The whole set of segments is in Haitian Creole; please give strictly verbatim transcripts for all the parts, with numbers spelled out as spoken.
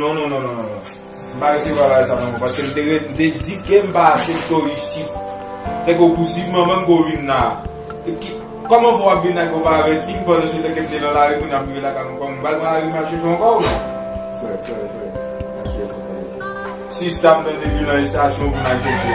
Non, non, non, non, non, non. M pa resevwa bagay sa non, paske m te re-, m te di ke m pa aksepte w isit. Se ke w pousib manman m ke w vin la. E ki, kòman fè w ap vin la ke w pa avèti m pandan se tan ke m te nan lari pou n ap rive lakay mwen? Kòman m pral pran lari m al chèche w ankò, wi? Frè, frè, frè. Sista m tande depi nan estasyon pou n al chèche.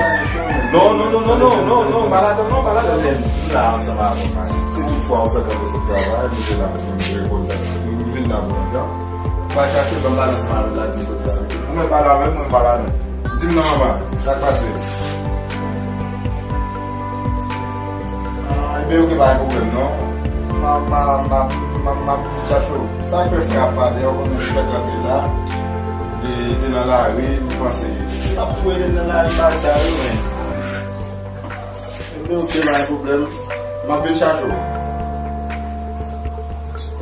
Non, non, non, non, non, non, non, pa ladan, non, pa ladan, non. M la ansanm avè w, man. Si toutfwa ou fè kanpe sou travay, nou te la pou nou rekonèt. Nou vin la pou nou. Ou pa chache ban m pale ansanm avè l la, di l tout la. Mwen pale avè l, mwen pale avè l. Di m non, manman, sa k pase? Ah, ebyen, oke, pa gen pwoblèm, non. M a, m a, m a, m a, m a chache w. Sa k fè frè a pale, ou konnen frè kanpe la. Li te nan lari, li panse. L ap tou rele nan lari, bagay sa yo, men. Ebyen, oke, pa gen pwoblèm. M ap vin chache w.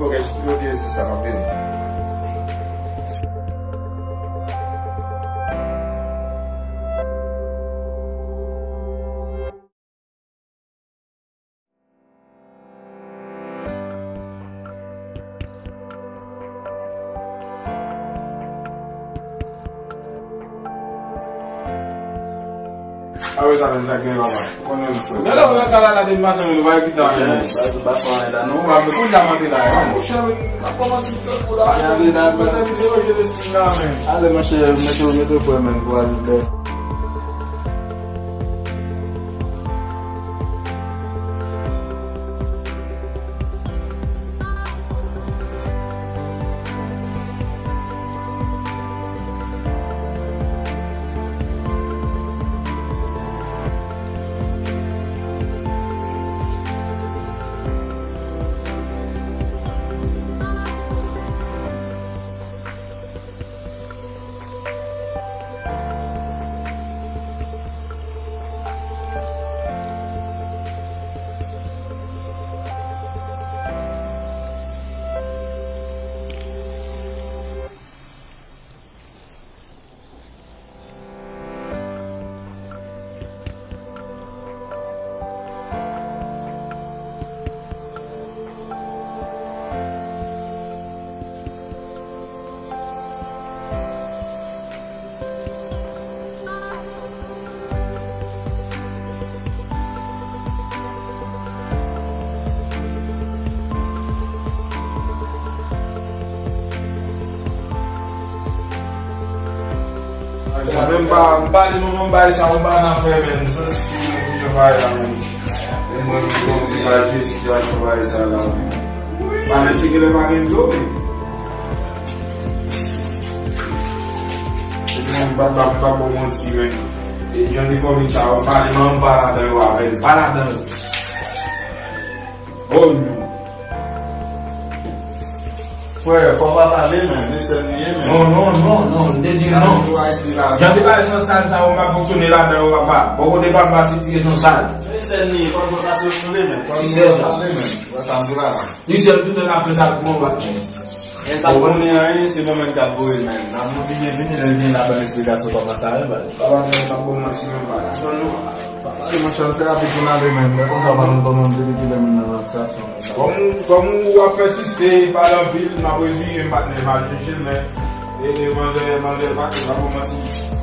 Oke, oke, se sa, m ap vini. Apre sa menm, sa k gen papa? Konnen m frè. Gade w nan kay la depi maten, nou pa kite anyen. Monchè, pa, pa fè anyen la non. Kounye a m antre la, non. Monchè, m ap kòmanse tankou la. Gade la, mwen te mete manje lespri la, men. Ale, monchè, mete w, mete w frè, men, pou al lè. Sa menm pa, m pale manman bay sa, ou pa nan fè menm. Sa se pou mwen pou jan bagay la menm. E mwen menm konn ki pa jwe sitiyasyon bagay sa la menm. Pa nan sekilè pa gen dlo menm. Se pou mwen m pa, pa, pa bon manti menm. E jan de fòmil sa, ou pale manman pa ladan yo avè l, pa ladan yo. Oh non. Frè, fò w pa pale, men, de sèl li ye, men. Non, non, non, non, m te di non. Jan de bagay san sal sa yo, m pa fonksyone ladan yo, papa. Bon, kote pa m pase tire san sal. De sèl li ye, fò w pa pase sou li, men. Fò w pa pale, men. Wè sa m di la. Li sèl toutan l ap fè sa pou mwen, men. Men pa konnen anyen, se mwen menm k ap voye, men. N ap oblije vini lè l gen la ban esplikasyon kòman sa ye, baz. Papa, men, pa bon manti, men, pa la. Pale, monchè, fè rapid pou n ale, men. Lè konsa, pa nou kòmanse depi kilè moun nan nan estasyon, men. Kòm ou, kòm ou ap pèsiste, pale anpil, m ap reziye m, patnè, m al chèche l, men, e, e, manzè, manzè, pa, pa bon manti.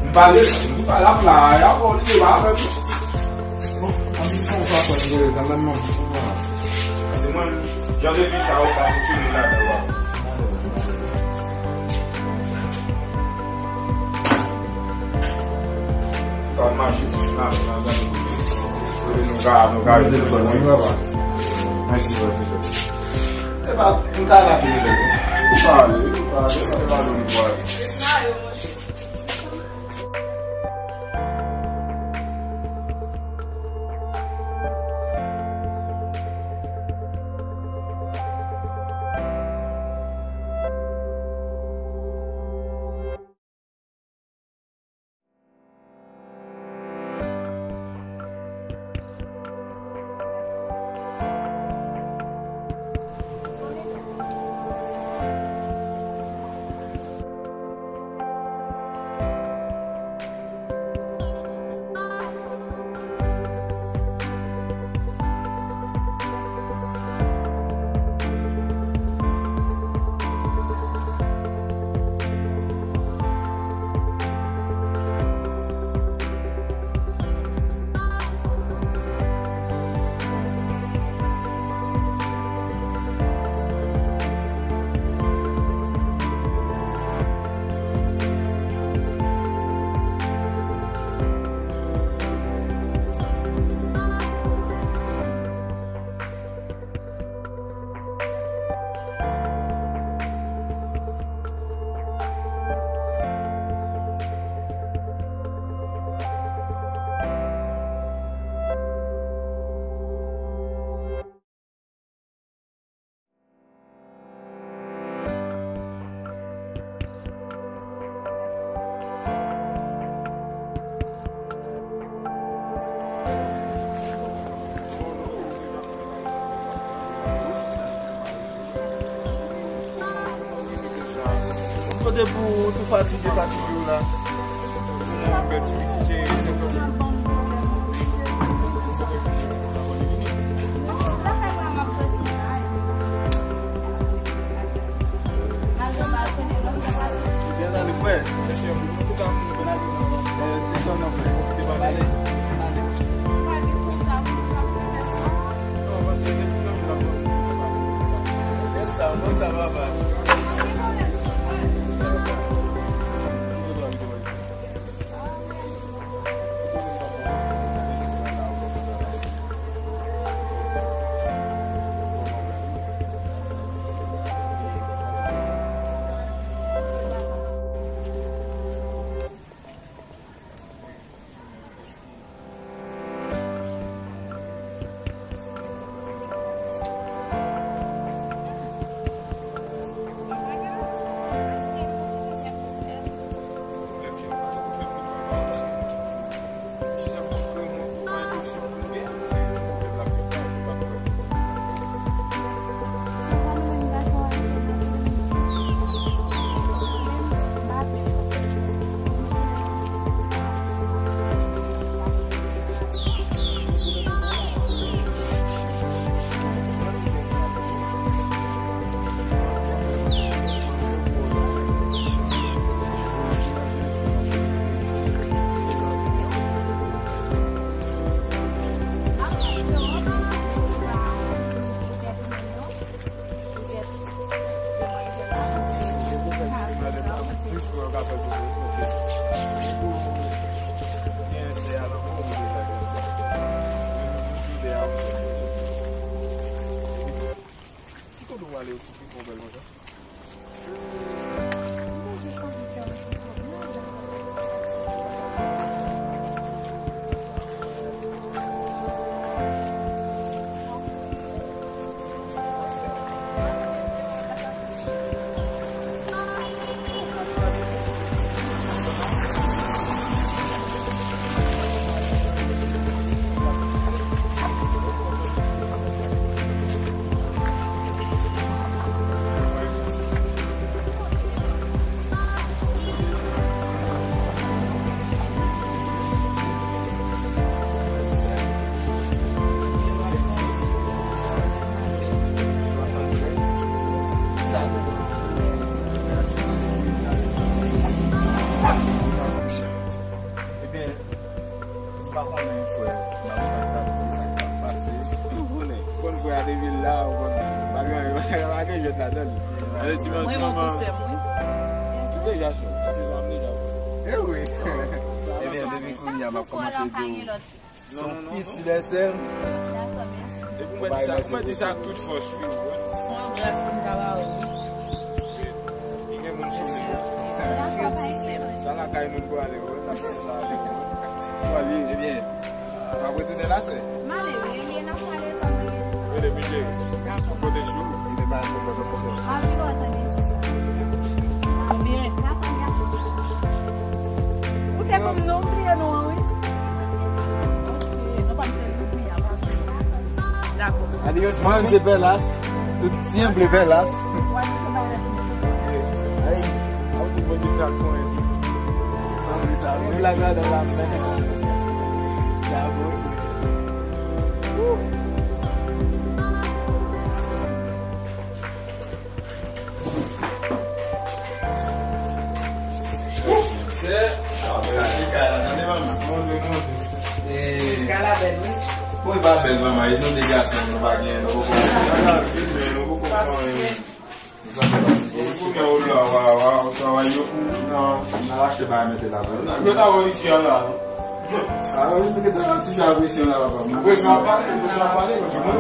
M pale, m pale ap la, y ap li pa avè m. Bon, anpil fwa, ou pa konn jere kanmenm, non. Se mwen, jan de vi sa, ou pa fonksyone ladan, wa. Kòm mache ti snap nan gade kote nou ka, nou ka. Mete telefòn nan, wi, papa. Mèsi. E pa, m ka raple li. Ou pa ale, ou pa ale, pa ale, ou pa ale. Kote pou ou tou fatige, fatige w la. Byen ale, frè. Eh, desann non, frè. Ale, ale. Yes, sa, bon, sa va, va. Ki kote w ale yo sou pi fon bèl konsa? Ebyen, m pa konnen, frè, m ap sa k ap di, sa k ap pase. Ou konnen, ou konn frè a depi l la, ou konn, pa gen, pa gen jwèt ladan l. Mwen, ti man, ti manman. Ou deja sou, se sa m deja wè. E wi. Ebyen, depi kounye a, m ap kòmanse di w. Son pis lè sèl. Epi mwen di sa, mwen di sa ak tout fòs, wi. Son gras pou m ta ba ou. Li gen moun sou li. Sa lakay moun pou ale, wi. N ap fè sa avèk ou. Pou ale. Ebyen, w ap retounen la, sè? M ale, wi. Ebyen, n ap pale kòman ye. Rele mi cheri. Dakò. Pote chou. Ebyen, pa gen pwoblèm, non, monchè. M ap vin wè tande. Ebyen. Dakò, mèsi. Ou te konn non, m bliye non an, wi. Ok, non pa m se Ludmilla, pa vre. Dakò. Mwen menm se Pèlas. Tout syen vle Pèlas. Ay, ou pou mwen di sa konyen. Sanble sa, wi. Blag ladan la, men. Sa bon. Sè, sa se kay la, tande manman. Monte, monte. E, kay la bèl, wi. Bon, e pa bèl, manman, e nou de gason, nou pa gen, nou poko. Kay la bèl, men nou poko fè anyen. Nou sanble fatige. Ou konnen ou la, wa, wa, ou travay yo pou ou. Non, n al achte bagay mete la, wi. Yo ta wè isi a la, non? A, wi, nou gentan nan ti jan presyon la, papa. Presyon ap pale, presyon ap pale, paske mwen,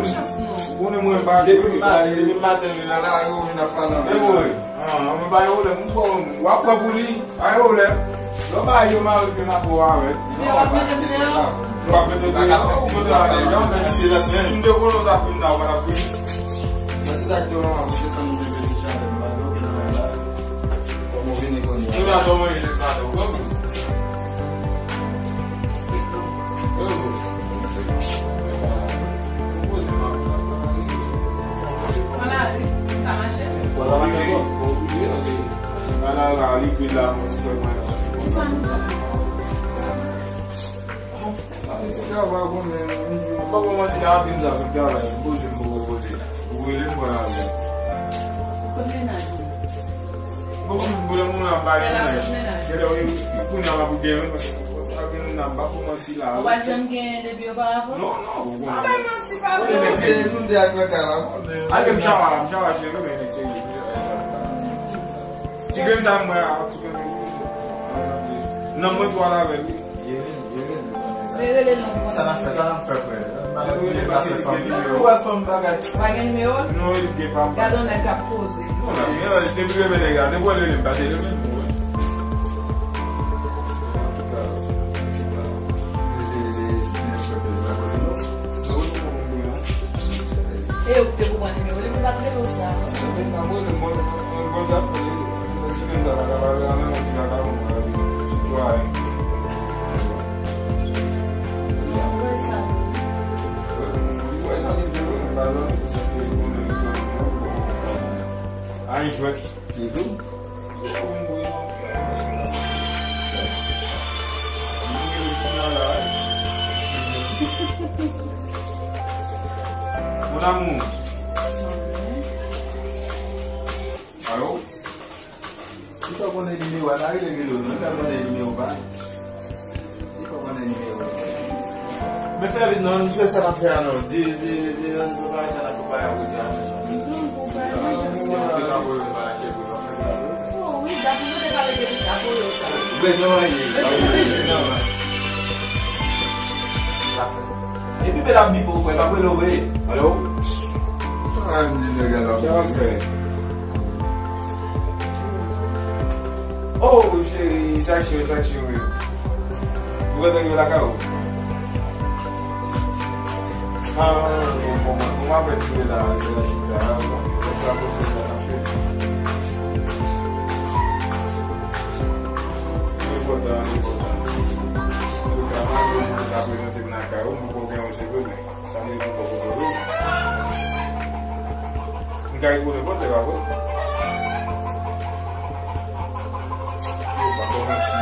ou konnen mwen pa depi maten, depi maten, li nan lari, ou vin ap pale anpil. E vre. Ah, mwen pa gen pwoblèm, mwen pran, w ap pran pou li, pa gen pwoblèm. Lè w pa yo mari, gen rapò avèk. W ap mete m deyò? W ap mete m deyò, ou mete la deyò, men si m te konnen w t ap vin la, ou pa t ap vin. Mwen ti tak de manman, mwen te sanm de bebe chalè, mwen pa gen okenn bagay la. Kòman w vini kounye a? Kounye a, sa w manje nèg sa, ou konn? Nan lari, ou ka mache? Nan lari, Sa li vle la, mwen, se mwen. Sa nou fè? Sa nou fè? Sa nou fè? Travay, bon, men, men, men. Fòk mwen di, a, fin travay, travay, poze, m poko poze. Ou rele m pran avè. Kot mennaj ou? Bon, bon, bon, moun an pa gen mennaj. Kèlè, wi, kounye a m ap gen, wi, paske m ap gen moun nan, m pa kòmanse la. Ou pa janm gen depi oparavan? Non, non, ou konnen. A, bay manti, pa vre. Nou de ak nan kay la, konnen. A, gen m chawa, m chawa, cheri, men, men, cheri. Ti grenn sa, mwen, a, ti grenn sa. Non, mwen, tou al avè l, wi. Ye, ye, ye. Men rele non, sa n ap fè, sa n ap fè, frè. Mwen rele pa se fanm. Ou wè fanm bagay. Pa gen nimewo l? Non, li gen pa m. Gade yon nèg k ap poze. Non, la, men, depi rele nèg la, depi rele m, pa te rele m, mwen. E ou te pou pran nimewo li, pou pa t rele w sa. Ay, jwèt. Se tou? Mon amour. Alo? Ou pa konnen nimewo a, n a rele rele w, non, ou pa konnen nimewo pa. Ou pa konnen nimewo. Men fè vit non, nou fè sa n ap fè a non. Di, di, di, di, di, bagay sa n ap prepare a koze a. Non, pou bagay sa. Se pou te ka voye l pa lakè pou l pa fè sa. Oh, wi, dat nou te pale de li, ka voye l sa. Ou bezwen anyen, pa bezwen anyen, non. Epi bèl ap bipe w, frè, m ap rele w, wi. Alo? Sa m di nèg la, sa w ap fè? Oh, cheri, sa cho, sa cho menm. Ou gentan rive lakay ou? Ah, bon, bon, bon, bon, m ap fè ti la, se la chita, bon, bon, bon, bon, bon, bon, bon. Li enpòtan, li enpòtan. Antouka, malgre ou te ka prezante m lakay ou, m poko gen yon se vre, men. Sa vle di m poko konnen. M ka rive nenpòt lè, pa vre? Yo, pa kòmanse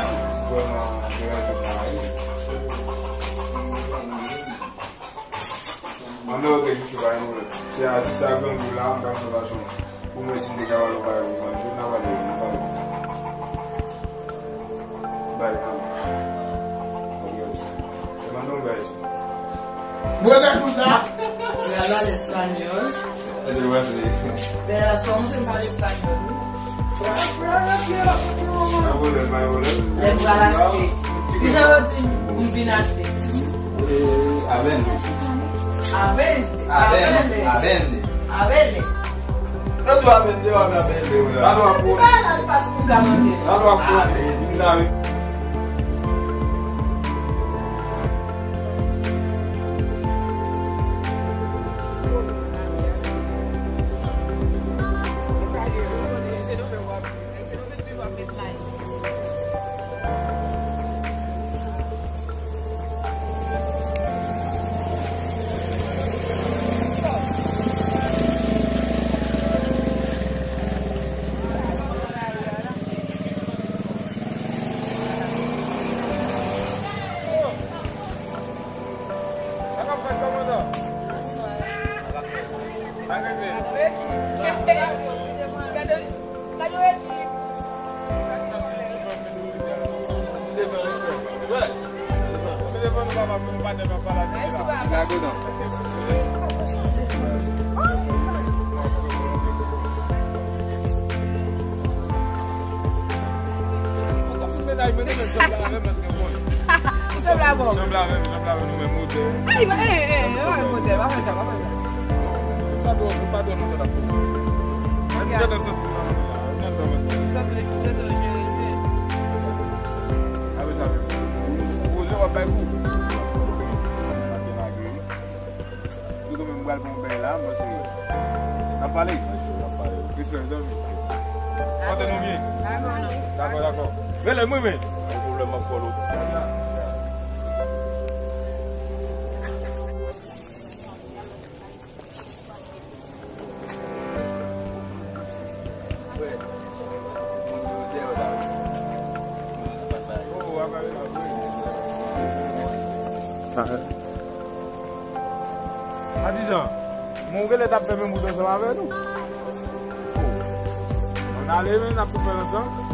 vrèman deranje mwen la, wi. An, men, ok, chouchou, pa gen pwoblèm. Se a, se sa grangou la, m pa fè fason. Pou mwen, si m te ka pale yon bagay pou mwen, m te nan pale, nan pale. Bay, non. Ok. Se mande yon bagay. Mwen te konsa. Mwen al pale espanyòl. E te pase. Bèl aswè, mwen se m pale espanyòl, wi. Pa pwoblèm, pa pwoblèm. Lè m pral achte. Kijan yo di m vin achte? Eh, amen. Amen. Amen. Amen. Amen. Yo tou ap mete, yo ap mete, yo la. Ti bagay la, li pa sou moun ka mande. Amen. Ou sanble avè m, ou sanble avè m, nou menm modèl. Ay, eh, eh, eh, modèl, pa fè sa, pa fè sa. Nou pa twò, nou pa twò nan tèt ap fè. Ann tèt ansanm. Apre sa, poze w ap bay kou. Ou di konbyen m pral pran yon bèy la, mwen se. N ap pale. N ap pale. Respè, mezanmi. Kote nou byen? Dakò, dakò. Rele m, wi, men. Pa gen pwoblèm, m ap fòlo. Adijan, mwen ou genlè t ap fè menm wout ansanm avè nou. Ann ale, men, n ap tou fè l ansanm.